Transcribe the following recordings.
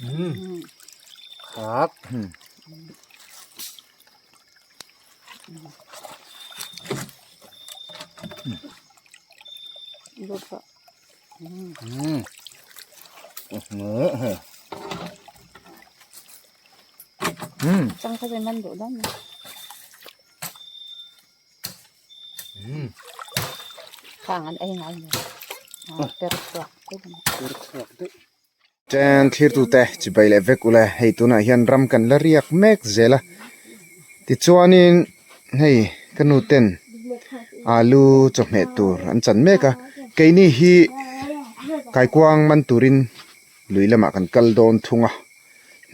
Khak. Chen thlirtute chibai leh vek ule hei tunah hian ram kan la riak mek zel a tichuanin hei ka nu ten alu chawhmeh tur an chan mek a keini hi kaikuang man turin lui lamah kan kal dawn thung a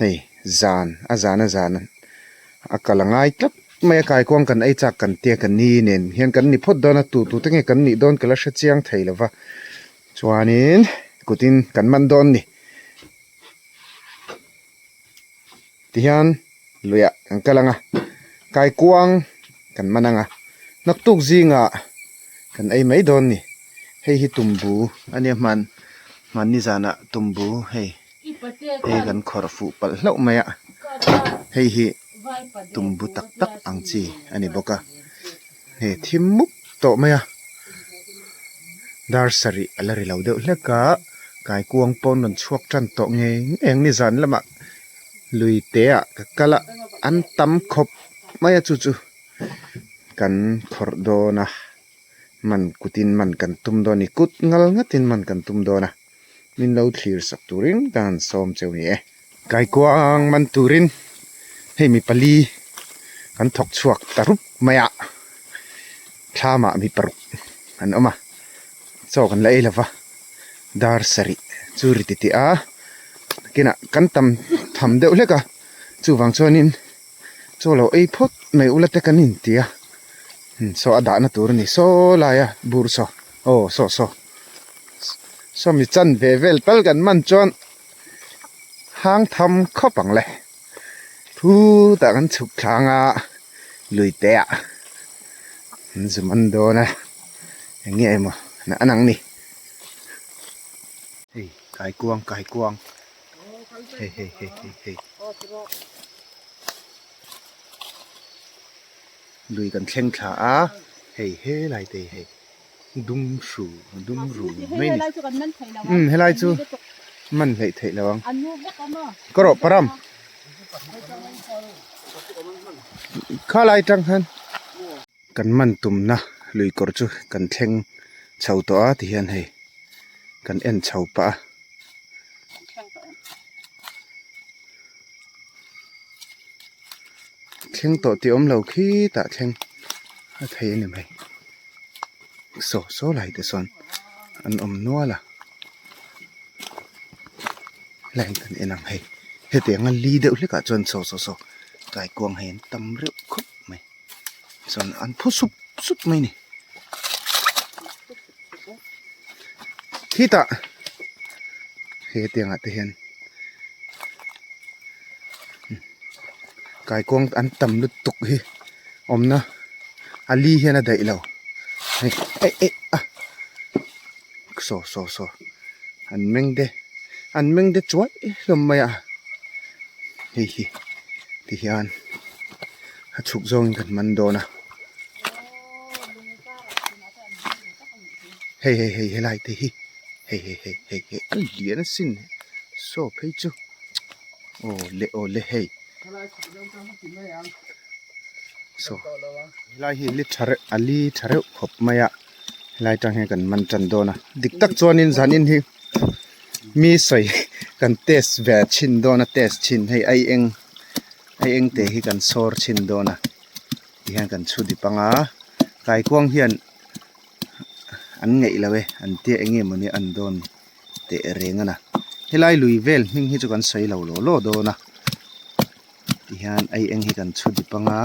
hei zan a zan a zan a kal a ngai tlat mai a kaikuang kan ei chak kan tia ka ni nen hian kan ni phawt dawn a tu tu te nge kan nih dawn ka la hre chiang thei lo va. Chuanin kutin kan man dawn ni. Tihian luiah kan kal ang a, kaikuang kan man ang a, naktuk zingah kan ei mai dawn ni. Hei hi tumbu a nia hman hmanni zanah tumbu hei hei kan khawrh fuh palh hlauh mai a, hei hi tumbu tak tak ang chi a ni bawk a. Hei thim mup tawh mai a dar sarih a la ri lo deuh hlek a kaikuang pawn rawn chhuak tan tawh ngei ngei ang nizan lamah lui te ah ka kal a an tam khawp mai a chu chu kan khawrh dawn a man kutin man kan tum dawn a ni kut ngal ngatin man kan tum dawn a min lo thlir sak turin ka han sawm cheu ni e. Kaikuang man turin hei mi pali kan thawk chhuak ta rup mai a thlamah mi paruk an awm a chaw kan la ei lo va dar sarih chu ri ti tih a kinah kan tam tham deuh hlek a chuvang chuanin chaw lo ei phawt mai ula te kan inti a saw a dahna tur a ni saw laia bur saw aw saw saw saw mi chan ve vel tal kan man chuan. Hang tham khawp ang le phutah kan chhuk thlang a lui te ah an zum an dawn a eng nge emaw na an ang ni hei kaikuang kaikuang hei hei hei hei hei lui kan thleng thla a hei helai te hi hei. Dum hru dum ru mai ni umm helai chu man hleih theih lo ang ka rawh param khalai tang khan kan man tumna lui kawr chu kan thleng chho tawh a tihian hei kan en chho pah a. Thleng tawh tih awm lo khitah thleng a thei a ni mai. Saw saw lai te sawn an awm nual a helai kan en ang hei hetiang a li deuh hlek ah chuan saw saw saw kaikuang hei an tam reuh khawp mai chuan an phu sup sup mai a ni khitah hetiang ah te hian kaikuang an tam lutuk hi awmna a li hian a daih lo hei eh eh a saw saw saw an meng te an meng te chuai hlawm mai a hei hi ti hian a chhuk zawngin kan man dawn a hei hei hei helai te hi hei hei hei hei hei a lian asin saw phei chu aw le aw le hei. Saw helai hi li tha reuh a li tha reuh khawp mai a helai tang hian kan man tan dawn a dik tak chuanin zanin hi mi sawi kan test ve chhin dawn a test chhin hei ai eng ai eng te hi kan sawr chhin dawn a tihian kan chhu dip ang a kaikuang hian an ngeih lo e an tia eng nge mawni an dawn ni. teh reng a na helai lui vel hming hi chu kan sawi lo law law dawn a tihian ei eng hi kan chhu dip anga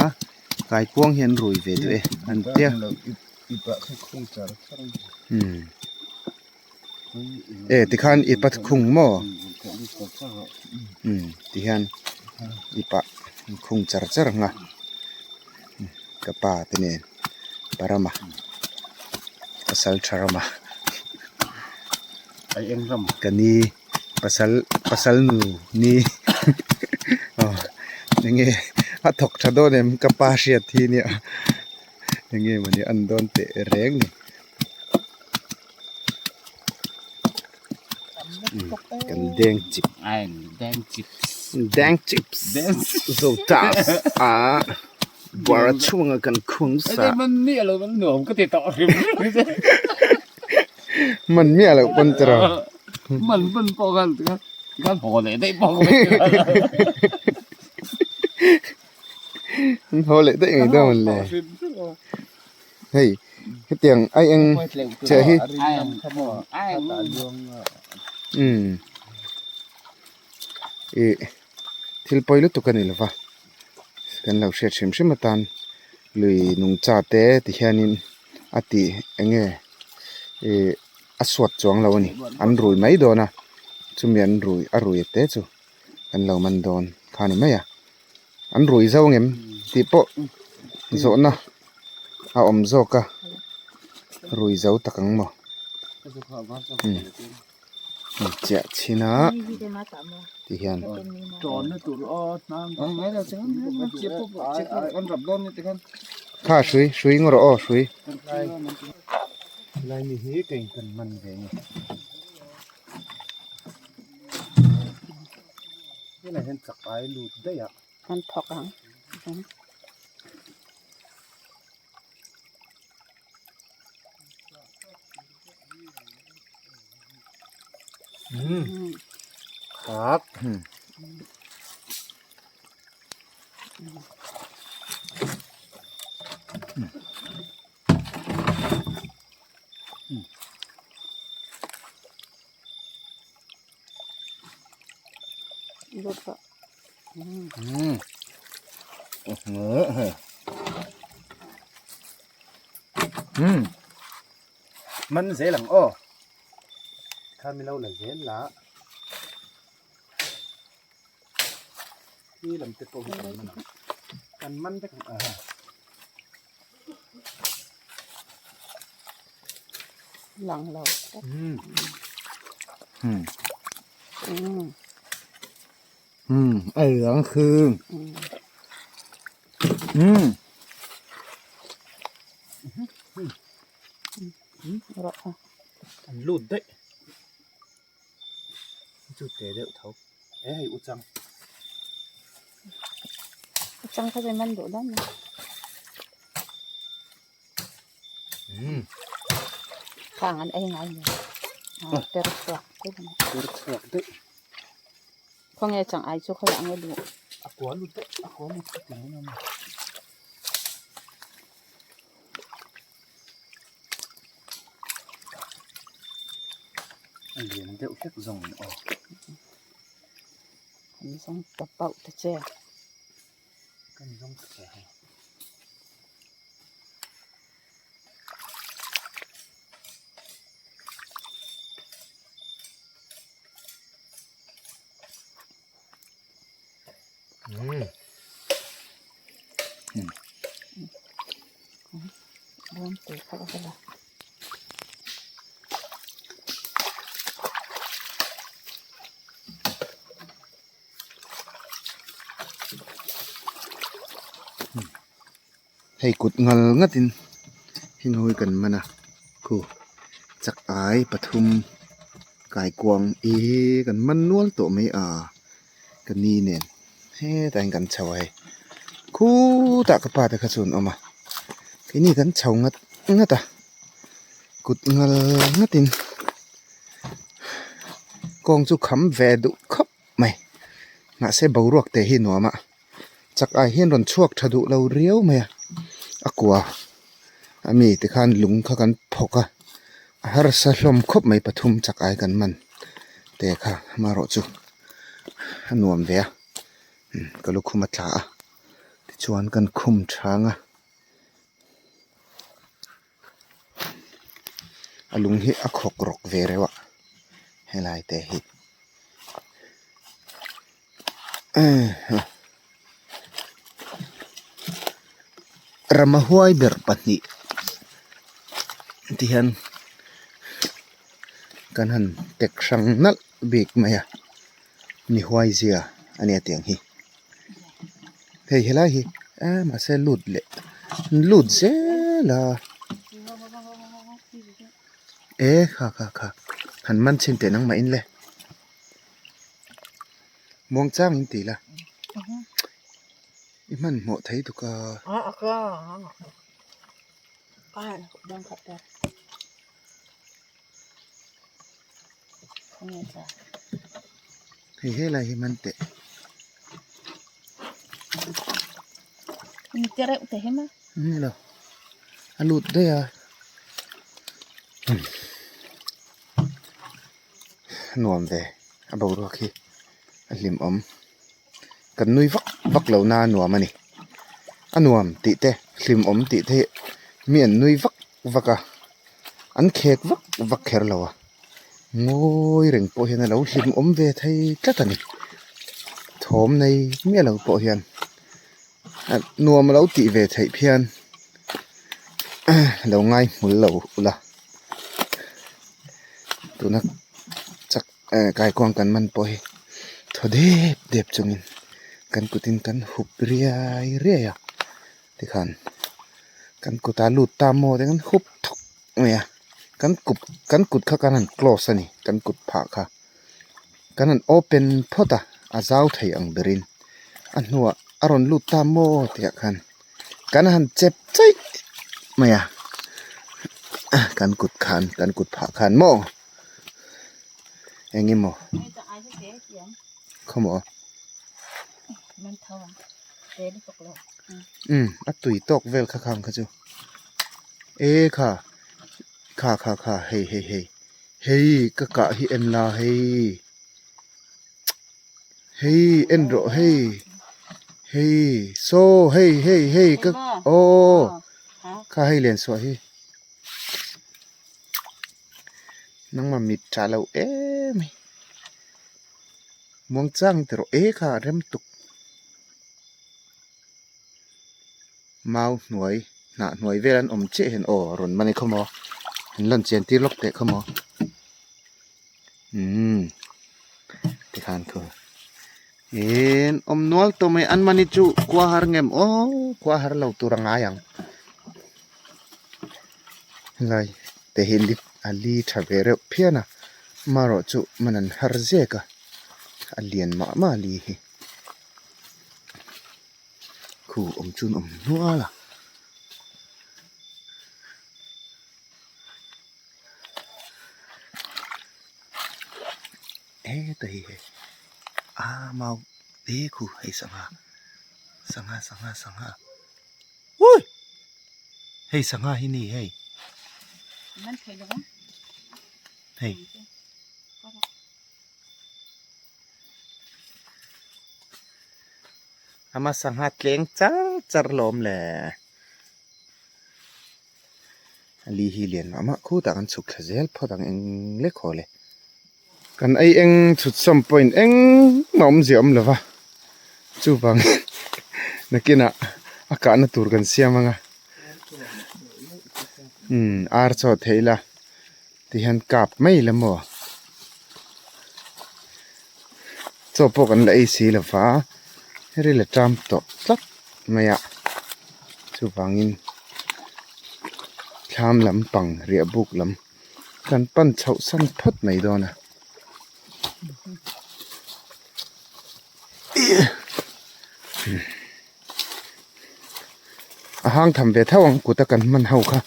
kaikuang hi an rui ve duh e an tia umm e tikhan ipa khung maw umm tihian ipa khung char char ang a ka pa te nen parama pasal tha rama ka ni Pasal pasal nu ni aw enge a thawk tha dawn em ka pa hriat hi nia enge mawni a en dawn teh reng ni. Kan deng chip deng chips zo tas a buara chhunga kan khung sa man miah loh pawn tiraw an haw leh daih ngei dawn le hei. Hetiang ai eng che hi umm ih thil pawi lutuk a ni lo va kan lo hriat hrim hrim atan lui nungcha te ti hianin a tih eng nge ih a suat chuang lo a ni an rui mai dawn a chumi an rui a rui te chu kan lo man dawn kha a ni mai a an rui zo ngem tih pawh zawhna. A awm zawk a rui zo tak ang maw umm chiah chhin a ti hian kha hrui hrui ngaw rawh aw hrui helai mi hi kei kan man ve a ni helai hian chak ai lut daih a. An thawk ang. ครับMan zel ang aw kha mi lo la zel la khi lam te pawh hi kan man ang kan man vek ang a Lang lo 嗯，爱两颗。嗯。An lut daih chu te deuh tho e hei u chang. U chang kha zai man duh dan a. Khang an ei ngai ni. Per chhuak per chhuak daih. Khawnge chang ai chu khawiah nge duh. A kua lut daih a kua lut ka ti mai a. A lian deuh hlek zawng aw. Kan zawng ta pauh ta che. Kan zawng ta che hei. Hei kut ngal ngatin heng ho hi kan man a khu chak ai pathum kaikuang ih kan man nual tawh mai a ka ni nen hetah hian kan chho a hei khutah ka pa te kha chu an awm a keini kan chho ngat ngat a kut ngal ngatin kawng chu kham ve duh khawp mai mahse boruak te hi nuam a. Chak ai hian rawn chhuak tha duh lo riau mai a, a kua a mi te khan lung kha kan phawk a, a harsa hlawm khawp mai pathum chak ai kan man te kha amaherawh chu a nuam ve a, ka lukhum a tla a tichuan kan khum chhang a, a lung hi a khawk rawk ve reuh a helai te hi. Rama huai ber pahnih ti hian. Kan han tek hrang nalh bik mai a, ni huai zia a nia tiang hi. Hei helai hi eh mahse lut leh lut zel a eh kha kha kha han man chhin teh nangmah in le muang chang in ti la i hmanhmawh thei tuk a. Hei helai hi man teh. Ni lo a lut daih a nuam ve a boruak hi a hlimawm kan nui vak vak lo na nuam a ni a nuam tih te hlimawm tih te hi mi an nui vak vak a an khek vak vak kher lo a ngawi reng pawh hian a lo hlimawm ve thei tlat a ni thawm nei miah lo pawh hian nuam a lo tih ve theih phian lo ngai hmul lo ula tuna chak kaikuang kan man pawh hi thaw dep dep chungin kan kutin kan hup riai riai a tikhan kan kutah lut ta maw te kan hup thawk mai a kan kut kan kut kha kan han close a ni kan kut phah kha kan han open phawt a a zau thei ang berin a hnuah a rawn lut ta maw tih ah khan kan han chep chaih mai a kan kut khan kan kut phah khan maw eng emaw khawmaw. Umm a tui tawk vel kha khang kha chu e kha kha kha kha hei hei hei hei ka kah hi en la hei hei en rawh hei hei saw hei hei hei ka aw kha hei len suah hi nangmah mit tha lo em mai. Muang chang ti rawh e kha rem tuk mau hnuai hnah hnuai vel an awm chiah hian aw rawn man i khaw maw an lan chian tir lawk teh khaw maw umm tikhan thu in awm nual tawh mai an mani chu khua har ngem aw khua har lo tur a ngai ang helai te hi lip a li tha ve reuh phian a amaherawh chu man an har zek a a lian mah mah a li hi khu awm chu an awm hnual a. Heta hi hei a mau e khu hei sangha sangha sangha sangha ui hei sangha hi ni hei hei ama sangha tleng char char lawm le a li hi lian mah mah khutah kan chhuk thla zel phawt ang eng lek haw le. Kan ei eng chhut sawm pawhin engmah awmzia awm lova chuvangin nakinah a kahna tur kan siam anga umm ar chaw theih ila tihian kap mai ila maw chaw pawh kan la ei si lova ril a ṭam tawh tlat mai a chuvangin thlam lampang riah buk lam. Kan pan chhoh san phawt mai dawn a. A hang tham ve thauh ang kut a kan hman ho kha.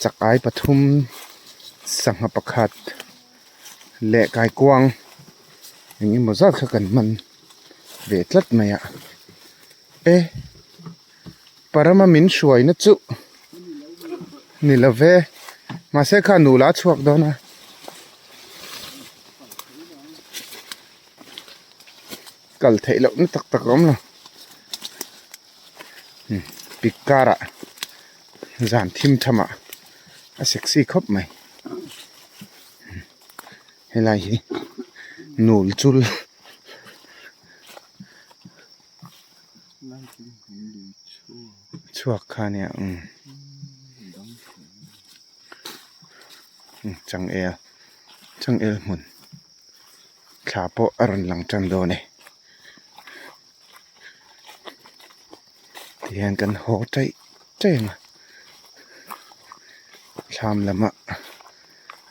Chak ai pathum sangha pakhat leh kaikuang eng emaw zat kha kan hman ve tlat mai a. E Parama min hruaina chu ni lo ve mahse kha nula a chhuak dawn a kal theih loh na tak tak a awm lo pik karah zan thim thamah a sexy khawp mai helai hi nul chul. Chhuak kha nia umm Changel changel hmun thla pawh a rawn lang tan dawn e tihian kan haw taih taih ang a thlam lamah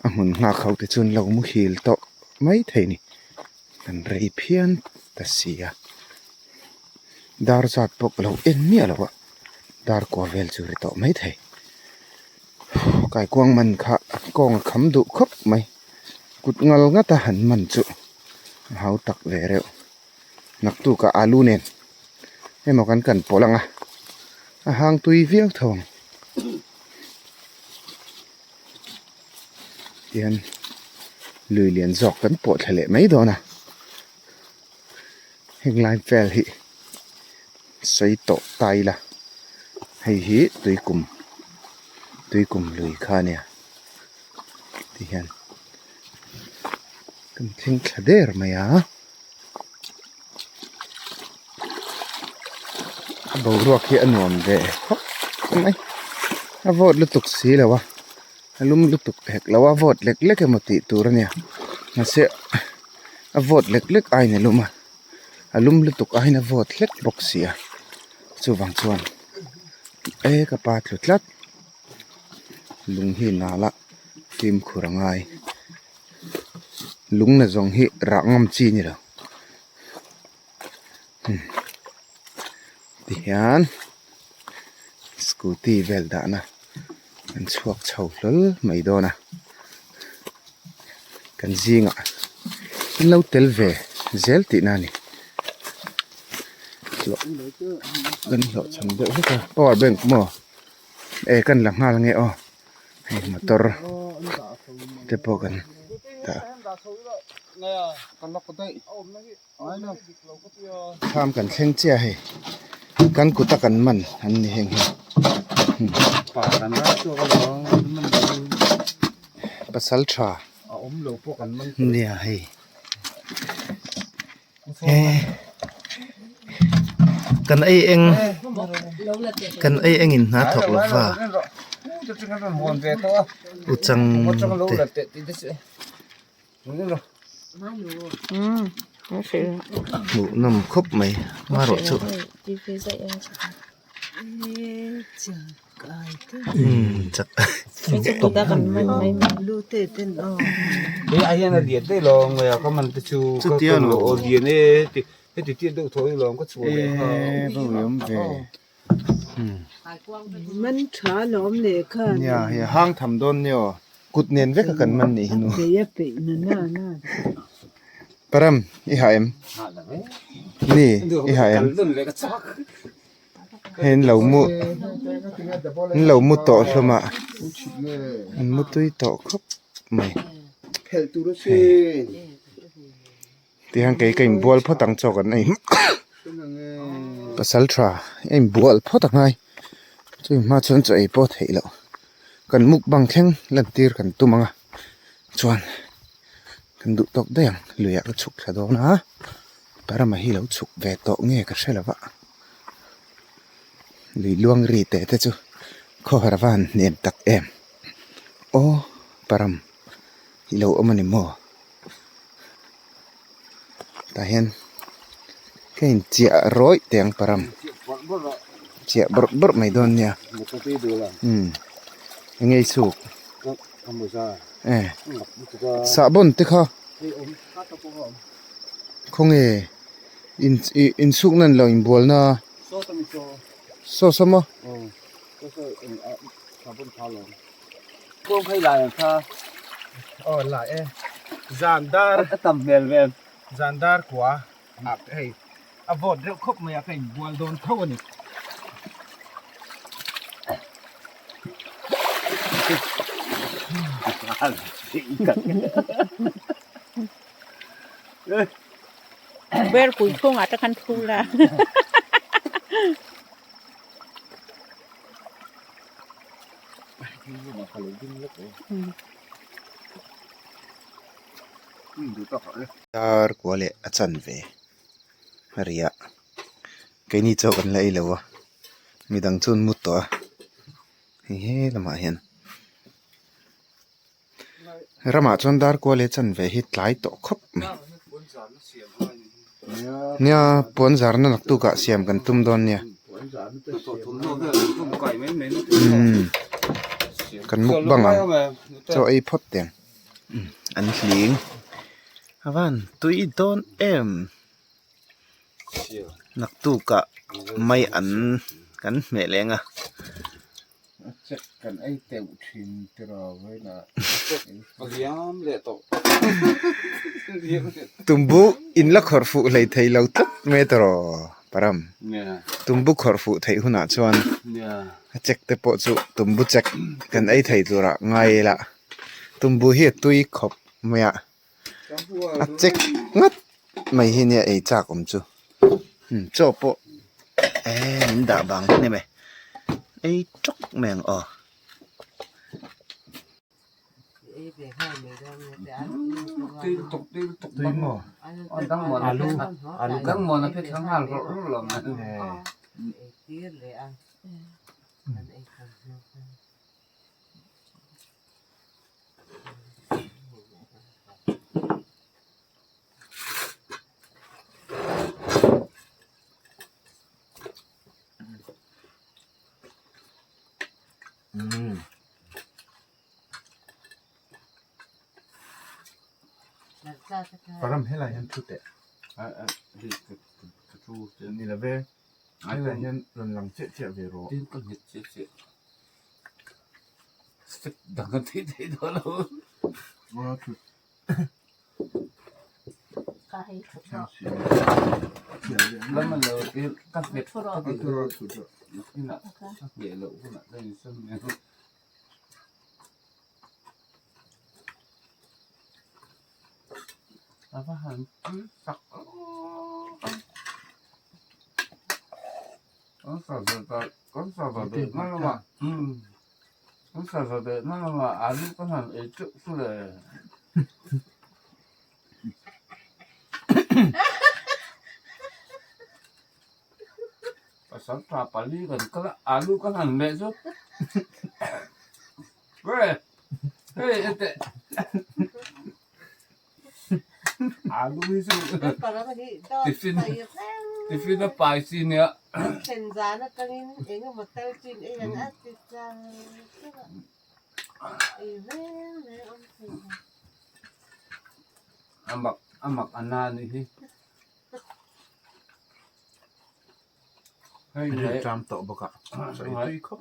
a hmun nghak ho te chu an lo muhil tawh mai thei a ni kan rei phian ta si a dar zat pawh ka lo en miah lo a dar kua vel chu ri tawh mai thei. Kaikuang man kha kawng a kham duh khawp mai kut ngal ngat a han man chu a hau tak ve reuh naktuk ah alu nen emaw kan kan pawlh ang a a hang tui viau tho ang tihian lui lian zawk kan pawh thla leh mai dawn a heng lai vel hi sawi tawh ta ila hei hi tuikum tuikum lui kha ania tihian kan thleng thla der mai a a boruak hi a nuam ve khawp mai a vawt lutuk si lo a a lum lutuk hek lo a vawt lek lek emaw tih tur ania mahse a vawt lek lek aiin a lum a. a lum lutuk aiin a vawt hlek bawk si a chuvang chuan e ka pa tlu tlat lung hi nal a fimkhur a ngai lung na zawng hi rah ngam chi a ni lo tihian scooty vel dahna an chhuak chho hlawl mai dawn a kan zingah an lo tel ve zel tihna a ni kan hlawh chhan deuh hlek a power bank maw e kan la nghal ange aw hei motor te pawh kan dah Thlam kan thleng chiah hei kan kut a kan man an ni heng hi pasal tha nia hei kan ei eng kan ei eng in hna thawk lo va uchang te. Hmuh nawm khawp mai marawh chu Nia hei a hang tham dawn nia aw kut nen vek a kan man nih hi nu Param i hah em ni i hah em hei an lo mu an lo mu tawh hlawm a an mu tui tawh khawp mai hei. Tihian kei ka inbual phawt ang chaw kan ei pasal tha a inbual phawt ang ai chumi hma chuan chaw ei pawh a theih loh kan mukbang thleng lan tir kan tum ang a chuan kan duh tawk daih ang lui ah ka chhuk thla dawn a parama hi lo chhuk ve tawh nge ka hre lo va lui luang ri teh te chu khawhar a van hnem tak em aw param i lo awm a ni maw. Tah hian ka inchiah rawih teh ang param chiah bawrh bawrh mai dawn nia umm eng nge i chhuk e sahbawn te kha khawnge in ih insuk nan lo inbualna saw saw maw. Aw la e zan dar a tam hmel vel zan dar kua ah hei a vawt reuh khawp mai a ka inbual dawn tho a ni. Ber pui chhungah te khan thu la. Dar kua leh a chan ve a ri a keini chaw kan la ei lo a midang chu an mut tawh a hei he lamah hian. Ramah chuan dar kual leh chanve hi tlai tawh khawp mai. Nia puan zarna naktukah siam kan tum dawn nia. Umm kan mukbang ang chaw ei phawt teh ang. An hling a van tui dawn em naktukah mai an kan hmeh leng a. Tumbu in la khawrh fuh hlei thei lo tlat mai tawh param tumbu khawrh fuh theih hunah chuan a chek te pawh chu tumbu chek kan ei thei turah ngai ila tumbu hi a tui khawp mai a a chek ngawt mai hi nia ei chak awm chu chaw pawh eh min dah bang hnem e ei tawk mai ang aw. Param helai hian thu teh ni lo ve helai hian rawn lang chiah chiah ve rawh. Rilṭam tawh bawk a sawi tui khawp.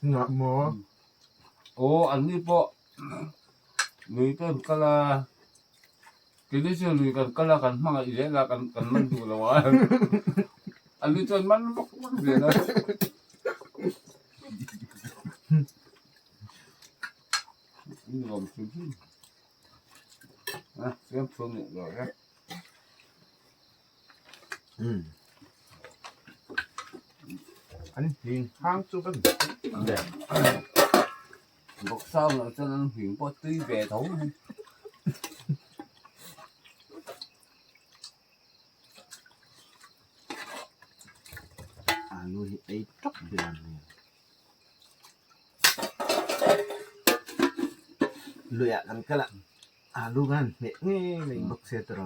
Ngah maw? An hling hang chu ka Alu hi ei tawk hian Luiah kan kal a alu khan hmeh ngei mai bawk se tawh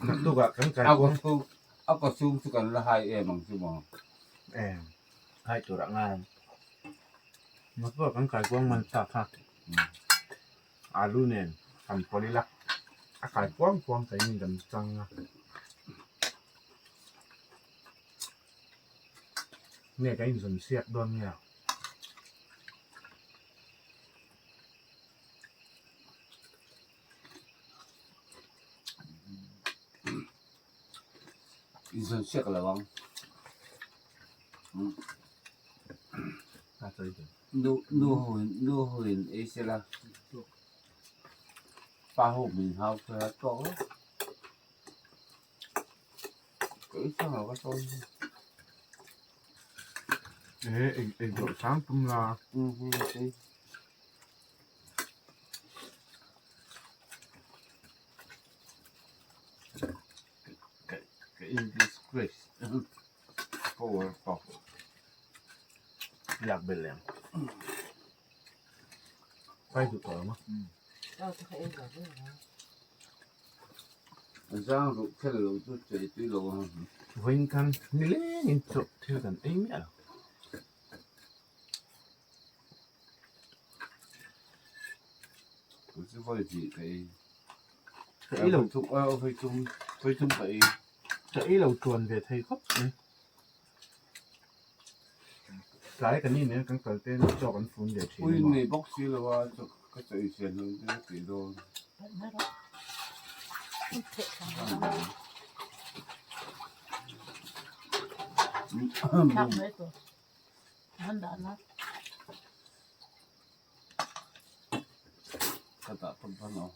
Naktukah kan kai Em hai tur ah ngai ang naktukah kan kai kuang man sa kha alu nen han pawlh ila. A kai kuang kuang ka in kan chang a. Nge ka inzawn siak dawn nge? Inzawn siak lo ang. Nu nu ho in nu ho in ei sela pa ho min hau kha tawk lo. Zang ruh khel lo chu chei tui lo ang. Vawiin khan nilengin chaw thil kan ei miah lo. Chu vawi hnih ka ei. Ka ei lo. Vawi thum vawi thum ka ei. Ka ei lo tuan ve thei khawp mai. Tlai kan inen kan kal te chaw kan fun ve thin a maw. Ui nei bawk si lo a ka chaw ei sian lo te tih dawn. Ka dah tawp dawn lo.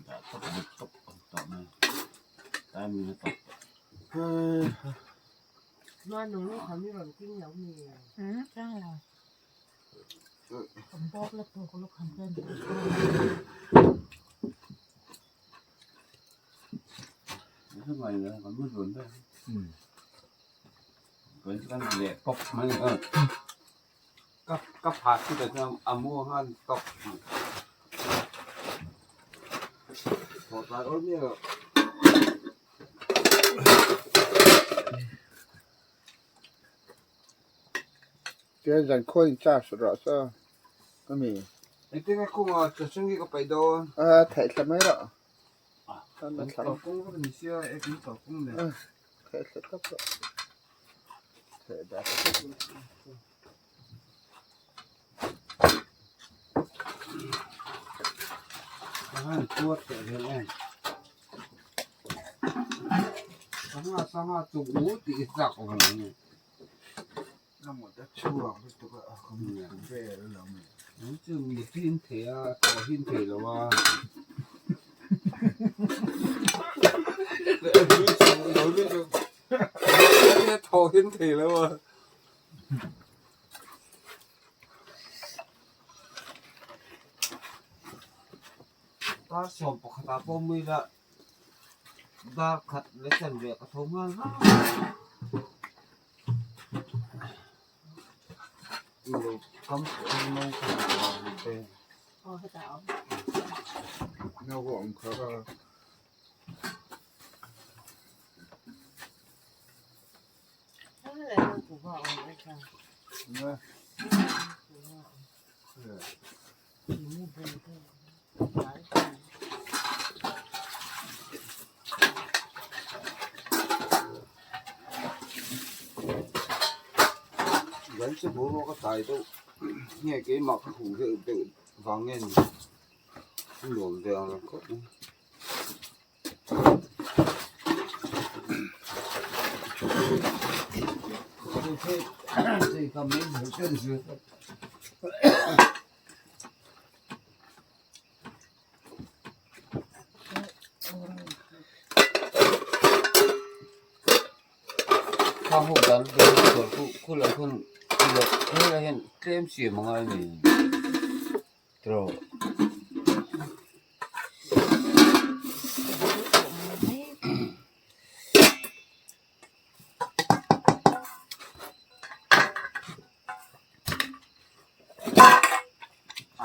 Dah tawp dik tawp ang tawh mai. Tlai min a tawp tawh. Ka phat chu tah chuan a mu ang a tawp thawh tlai awm miah loh. Chuan zan khawi in charge rawh saw a mi. Engtin nge kawngah chawchhung hi ka paih dawn? A theih thla mai rawh. Kalkawng vek ni sia e kan kalkawng nen. Theih thla tawp rawh. Theih dah. Sangha tuar teh reng em. Sangha sangha chu u tih chak awm ang nge. Chu mi in thei a thaw hi in thei lo a. Thaw hi in thei lo a. Dar sawm pakhatah pawh mila dar khat leh chanve ka tho nghal nghal a. Kan chu boruak a tlai deuh nge keimah ka huh deuh deuh vang nge ni nuam ve ang reng khawp mai. Khang ho dan khulai khawn helai hian tlem siam a ngai a ni tiraw.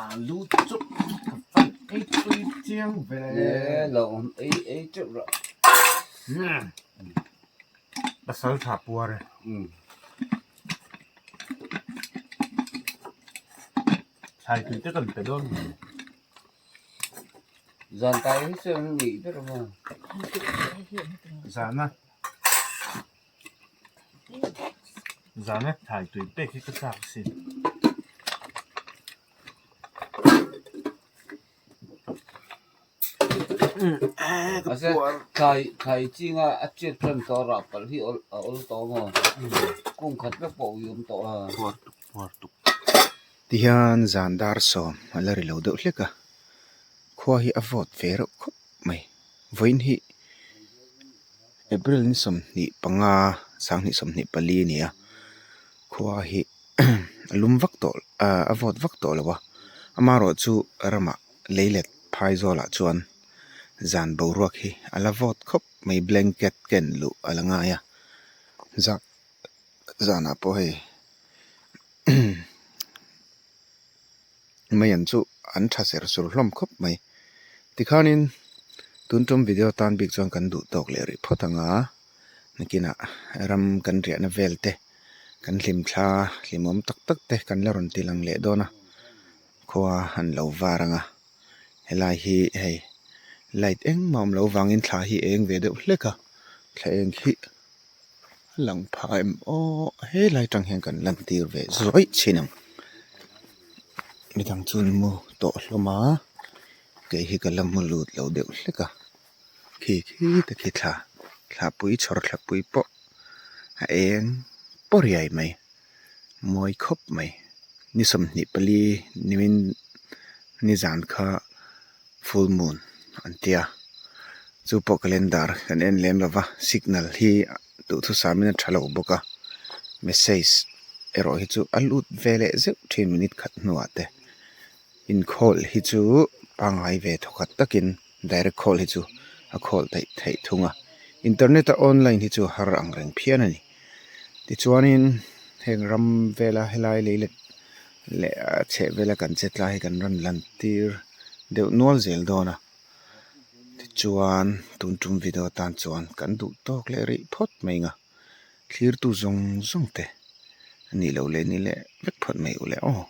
Alu chu ka fan ei tui chiang ve. Nge lo awm ei ei teuh rah. Pasal tha puar e. Thlai tui te kan pe dawn nge. Zan tai hi chuan an ngeih ber maw? Zana zana thai tui pek hi ka chak asin. Mahse thlai thlai chinga a chet tan tawh rah palh hi a awl tawh maw? Kung khat vek pawh ui awm tawh a. Tihian zan dar sawm a la ri lo deuh hlek a, khua hi a vawt ve reuh khawp mai. Vawiin hi April ni 25 2024 a ni a, khua hi a lum vak tawh ah a vawt vak tawh lo a, amaherawh chu ramah leilet phai zawlah chuan zan boruak hi a la vawt khawp mai blanket ken luh a la ngai a, zan zanah pawh hei mai an chu an tha ser sur hlawm khawp mai tikhanin tun tum video tan bik chuan kan duh tawk leh rih phawt ang a nakinah ram kan riahna vel te kan hlim thla hlimawm tak tak te kan la rawn ti lang leh dawn a khua an lo var ang a helai hi hei light engmah awm loh vangin thla hi a eng ve deuh hlek a thla eng hi. A lang phah em aw helai atang hian kan lan tir ve zuaih thin ang midang chu an mu tawh hlawm a kei hi ka la mu lut lo deuh hlek a khi khi te khi thla thla pui chhawr thla pui pawh a eng paw riai mai mawi khawp mai ni 24 nimin nizan kha full moon an tia chu pawh calendar kan en lem lova signal hi duhthusam in a tha lo bawk a message erawh hi chu a lut ve leh zeuh thin minute khat hnuah te inkhawl hi chu pangngai ve thawkhat takin direct call hi chu a khawl theih theih thung a internet a online hi chu har ang reng phian a ni tichuanin heng ram vela helai lei let leh a chheh vela kan che tlai hi kan rawn lan tir deuh nual zel dawn a tichuan tun tum video tan chuan kan duh tawk leh rih phawt mai ang a thlir tu zawng zawng te a nih loh leh ni leh vek phawt mai u le aw.